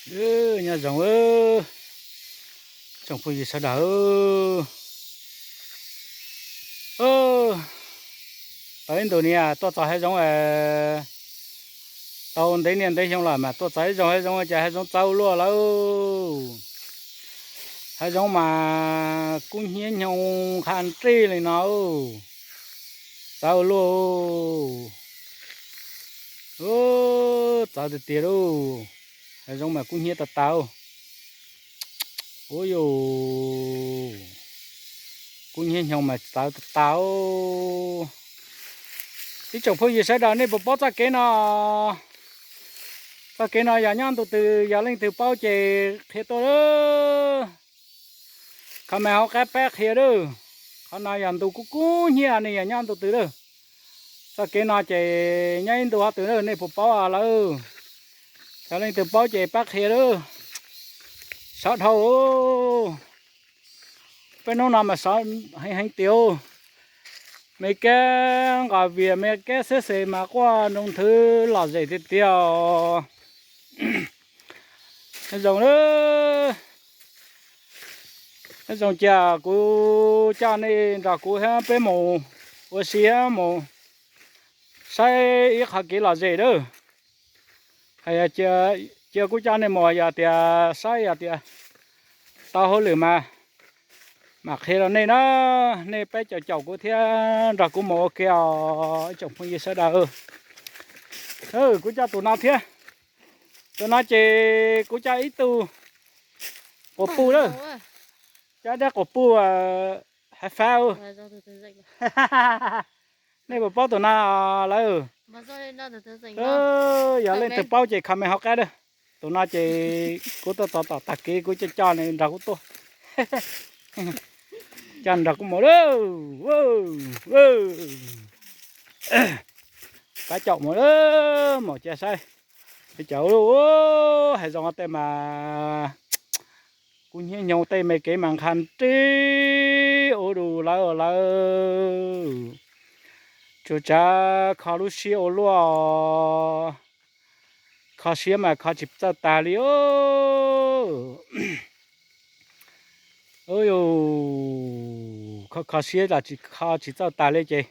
Nyob zoo tsoom phooj ywg sawv daws. Tau ib ntus niaj tuaj txog hav zoov, tau ntev niaj ntev xyoo lawm mas tuaj txog hav zoov, hav zoov ces hav zoov txawv luaj lawm. Hav zoov mas kub hnyiab nyoog qha nrij li no. Txawv luaj, txawv tiag tiag lauj. Hav zoov mas kub hnyiab tas tas. Ua yus, kub hnyiab nyoog mas txawv tas tas. Ib tsoom phooj ywg sawv daws nej puas paub txoj kev no? Txoj kev no yog nyob ntu twg, yog leej twg paub ces qhia tuaj. Comment hauv qab pab qhia lawm. Qhov no yog ntu kub kub hnyiab ne, yog nyob ntu twg lawm. Txoj kev no ces nyob ib ntu hov twg lawm, nej puas paub lawm? Yog leej twg paub ces pab qhia lawm. Sov dhau. Peb hnub no mas sov heev heev tiag. Me kab nqos vias, me kab xeb xes mas quaj nroo nthwv lom zem tiag tiag. Nyob zoo, nyob zoo cia kuv coj nej nrog kuv thiab peb mus ua si thiab mus saib ib qho kev lom zem lawm. Hais cia kuv coj nej mus yog tias saib yog tias tau hauj lwm mas mam qhia rau nej na. Nej pab caum caum kuv thiab nrog kuv mus ua ke os ib tsoom phooj ywg sawv daws. Kuv coj tus no thiab. Tus no ces kuv coj ib tug quas puj lawm. Coj dab quas puj hais fab. Nej puas paub tus no lawm? Yog leej twg paub ces comment hauv qab lawm. Tus no ces kuv tuaj txog tom tag kev kuv coj coj nws nrog kuv tuaj. Coj nrog kuv mus lawm. Pab caum mus lawm, mus cia saib. Cov hav zoov tej mas kub hnyiab nyoog, tej me kev mas nqha nrij ua du lawv lawv. Tsuas tsav kho lub siab ua luaj. Kho siab mas kho tsis txawj tag li os. Kho kho siab los tsis kho tsis txawj tag li ces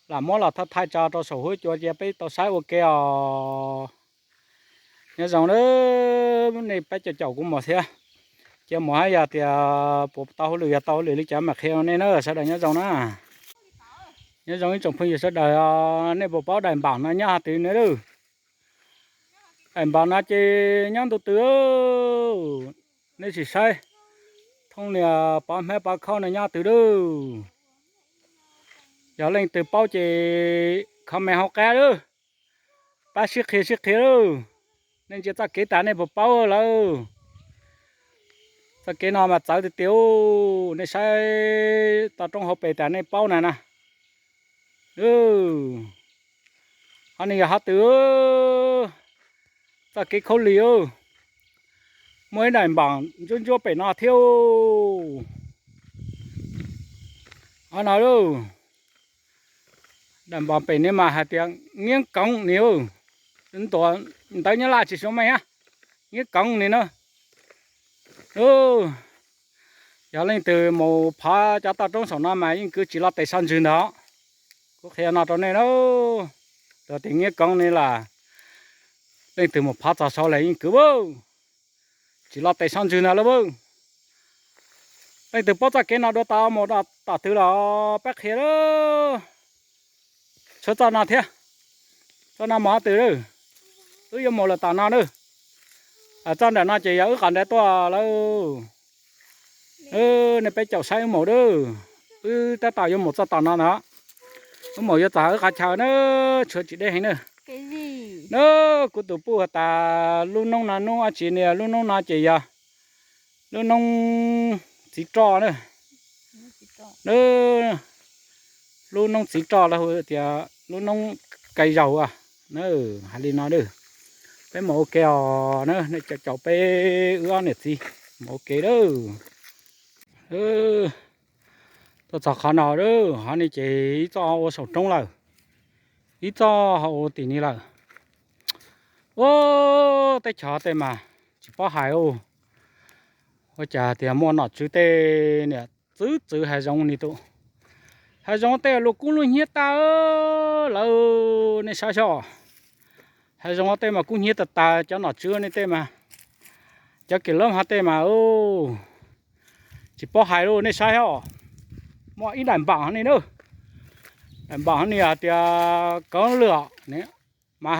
lam muab los thaij thaij tso rau saum huab cua cia peb tau saib ua ke os. Nyob zoo, nej pab caum caum kuv mus thiab. Cia mus hab yog tias puas tau hauj lwm, yog tau hauj lwm li cas mam qhia nej na, sawv daws nyob zoo na. Nyob zoo ib tsoom phooj ywg sawv daws, nej puas paub daim npaum no nyob hov twg ne lawm? Daim npaum no ces nyob ntu twg? Nej sim saib, thooj nias pov hmab pov khauj no nyob twg lawm? Yog leej twg paub ces comment hauv qab lawm. Pab sib qhia sib qhia lawm. Nej ntsia txoj kev tas nej puas paub lawm? Txoj kev no mas txawv tiag tiag, nej saib toj roob hauv pes tas nej paub na na. Qhov no yog hov twg? Txoj kev khaub lig, muaj ib daim npaum ntsuab ntsuab pem no thiab. Qhov no, daim npaum pem no mas hais tias Nyiab Koov ni. Ntuas ntawv Nyab Laj tsis suav meej, Nyiab Koov ni na. Yog leej twg mus phov cov toj roob saum no mas yeej kwv tsis lo tes sab ntswg ntag. Kuv qhia no rau nej na, tias Nyiab Koov ni las, leej twg mus phov txog saud las yeej kwv, tsis lo tes sab ntswg ntag lauj. Leej twg paub txoj kev no dua tau mus tom twg los pab qhia lawm. Tshuav txoj no thiab, txoj no mus qhov twg lawm? Wb yuav mus lawm tom no na. Txoj nram no ces yog wb qhov nrad tuaj lawm. Nej peb caum saib wb mus lawm. Wb tab tom yuav mus txoj tom no ntag. Wb mus yuav txog wb qhov chaw na, tshuav tsis deb heev na. Na, kuv tus puj has tas lub noob no noob dab tsi ne, lub noob no ces yog lub noob txiv roj na. Lub noob txiv roj los hu tias lub noob kais zaus a. Hais li no, peb mus ua ke os na, nej caum caum peb wb ob niam txiv mus ua ke lawm. Tuaj txog qhov no, qhov no ces ib txoj ua saum roob lawm, ib txoj ho ua tim ni lawm. Ua, teb chaws tej mas tsis paub hais ua cas tias muaj nom tswv tej niam txwv txwv hav zoov ni tus. Hav zoov tej luag kub luag hnyiab tas lawm, nej saib seb. Hav zoov tej mas kub hnyiab tas tas, cov nom tswv nej tej mas, cov kiv lab hav tej mas tsis paub hais li, nej saib os. Muaj ib daim npam ni na, daim npam ni hais tias koov lwm, mas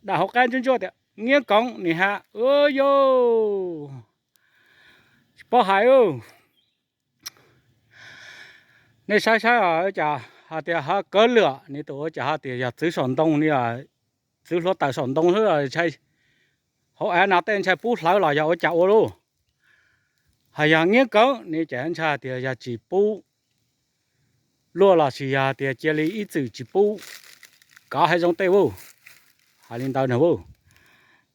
daim hauv qab ntsuab ntsuab tias nyiab koov ni hab, yog tsis paub hais. Nej saib saib os, cas hais tias hov kawv lwm ni tus, ua cas hais tias yog txwv saum ntoo ni, txwv hluav taws saum ntoo xwb, ntshai hauv av no tej ntshai pub hlawv los yog ua cas ua lauj. Hos yog nyiab koov ni ces ntshai tias yog tsis pub luaj los sis yog tias cia li ib txwm tsis pub kov hav zoov tej ua, hais li ntawd na ua.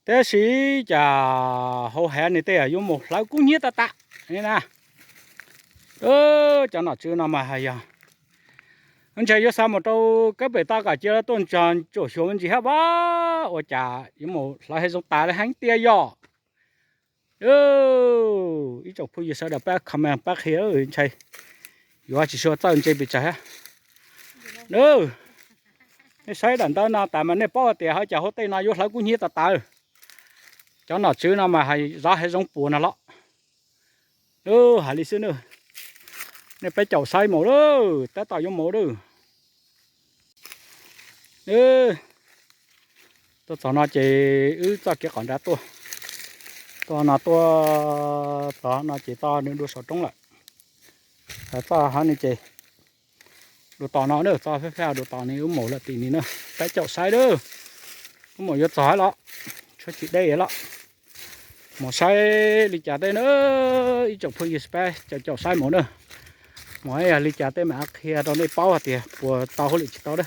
Tab sis cas hauv hav ni tej yuav mus hlawv kub hnyiab tas tas ni na. Cov nom tswv no mas hais yog ntshai yuav xa mus rau kab pem toj kom cia li tuaj ntog tsuam xyuas me ntsis hab, ua cas yuav mus hlawv hav zoov tas li heev tiag yog. Ib tsoom phooj ywg sawv daws pab comment pab qhia, ntshai yuav tsis sua txawj ntse pes tsawg hab. Nej saib daim ntawv no tas mas nej paub tias hov cas hauv tej no yuav hlawv kub hnyiab tas tas. Cov nom tswv no mas hais zov hav zoov puas no los. Hais li xwb na. Nej peb caum saib mus lawm, tab tom yuav mus lawm. Tuaj txog no ces wb txoj kev qhov nrad tuaj, tuaj no tuaj txog no ces txog nws dua saum roob lawm. Txog hov ni ces dua tos no na, txog fab fab dua tos ni wb mus lawm tim ni na. Peb caum saib lawm, wb mus yuav txog hab los, tshuav tsis deb los. Mus saib li cas tej na, ib tsoom phooj ywg pab caum caum saib mus na. Mus yog li cas tej mam qhia rau nej paub hais tias puas tau hauj lwm tsis tau na.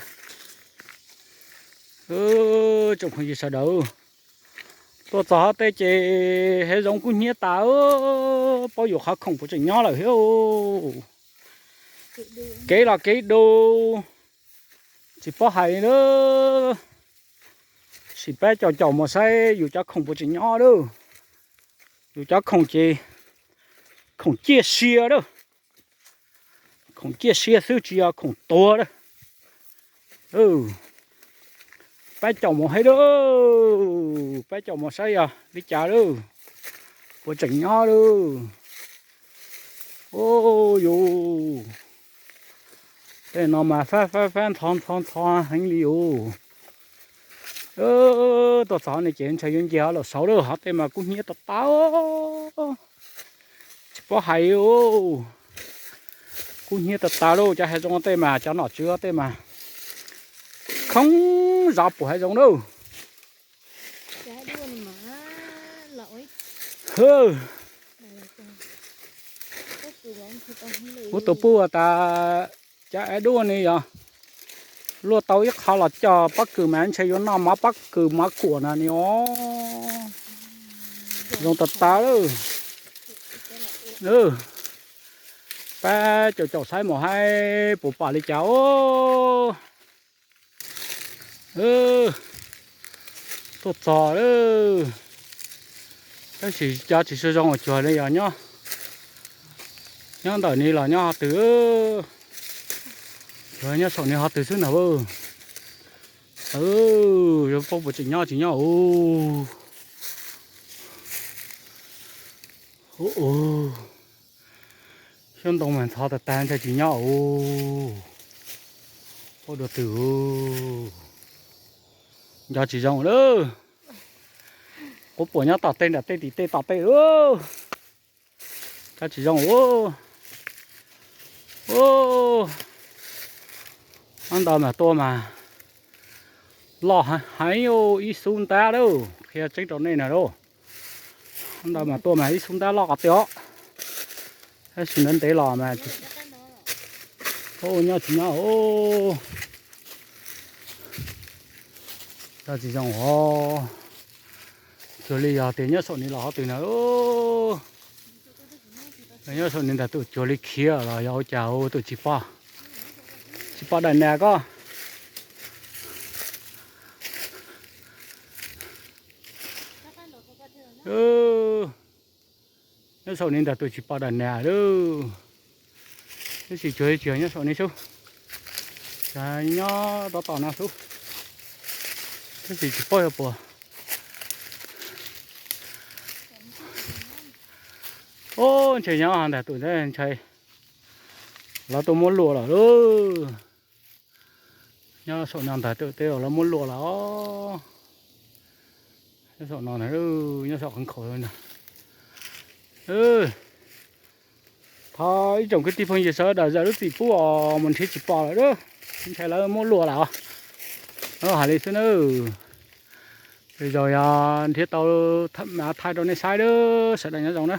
Tsoom phooj ywg sawv daws, tuaj txog hov tej ces hav zoov kub hnyiab tas, paub yus qhov khoom puas tseem nyob lawm thiab. Kev los kev du, tsis paub hais li. Sim pab caum caum mus saib yus cov khoom puas tseem nyob lawm. Yus cov khoom ces khoom ciaj sia lawm. Khoom ciaj sia xwb tsis yog khoom tuag lawm. Pab caum mus saib lawm, pab caum mus saib yog li cas lawm, puas tseem nyob lawm. Yus tej no mas fab fab fab ntxhov ntxhov ntxhov heev li yus. Tuaj txog no ces ntshai yuav nce lawm saud lawm, hov tej mas kub hnyiab tas tas, tsis paub hais. Kub hnyiab tas tas lauj, cov hav zoov tej mas cov nom tswv tej mas khoob zov puas hav zoov lawm. Kuv tus pub tas cov av duaj ni yog luaj tau ib qho los coj pob kws mas ntshe yuav noj mov pob kws mov kuam no ni os. Zoo tas tas lawm. Pab caum caum saib mus saib puas pom li cas os. Tuaj txog lawm, tab sis cov tsis zoo zoo cuag li yog nyob ntawm ni los nyob qhov twg, cuag nyob saum ni qhov twg xwb ntag. Yuav paub puas tseem nyob tsis nyob. Xyoob ntoo mas ntxhov tag tag ntshai tsis nyob. Paub dua twg, nco tsis zoo lawm. Quav puam nyob tom tej nram tej tim tej tom tej. Nco tsis zoo. Ub, ntawd mas tuaj mas loj heev, ib xub ntab lawm, qhia tseeb rau nej na lauj. Ntawd mas tuaj mas ib xub ntab loj qhov twg os. Tab sis ntev ntev los mas nyob tsis nyob. Nco tsis zoo os. Cuag li yog tias nyob saum ni los qhov twg na. Nyob saum ni ntag, tus cuag li khiav los yog ua cas tus tsis pom, tsis pom daim nas ko. Nyob saum ni ntag, tus tsis pom dam nas lawm. Tab sis tsuas tsis yog nyob saum ni xwb, nyob rov tom no xwb, tab sis tsis paub yog puas. Ub, ntshe nyob ntag, tus ntawd ntshai lawv tuaj muab luam lawm lauj. Nyob saum no ntag, tus twb lawv muab luam lawm os. Nyob saum no, nyob saum qhov khaum no. Thov ib tsoom kwv tij phooj ywg sawv daws zam lub txim pub os, mus nrhiav tsis pom lawm, ntshai lawv muab luam lawm os. Hais li xwb na. Tej zaum yog nrhiav tau mam thaij rau nej saib, sawv daws nyob zoo na.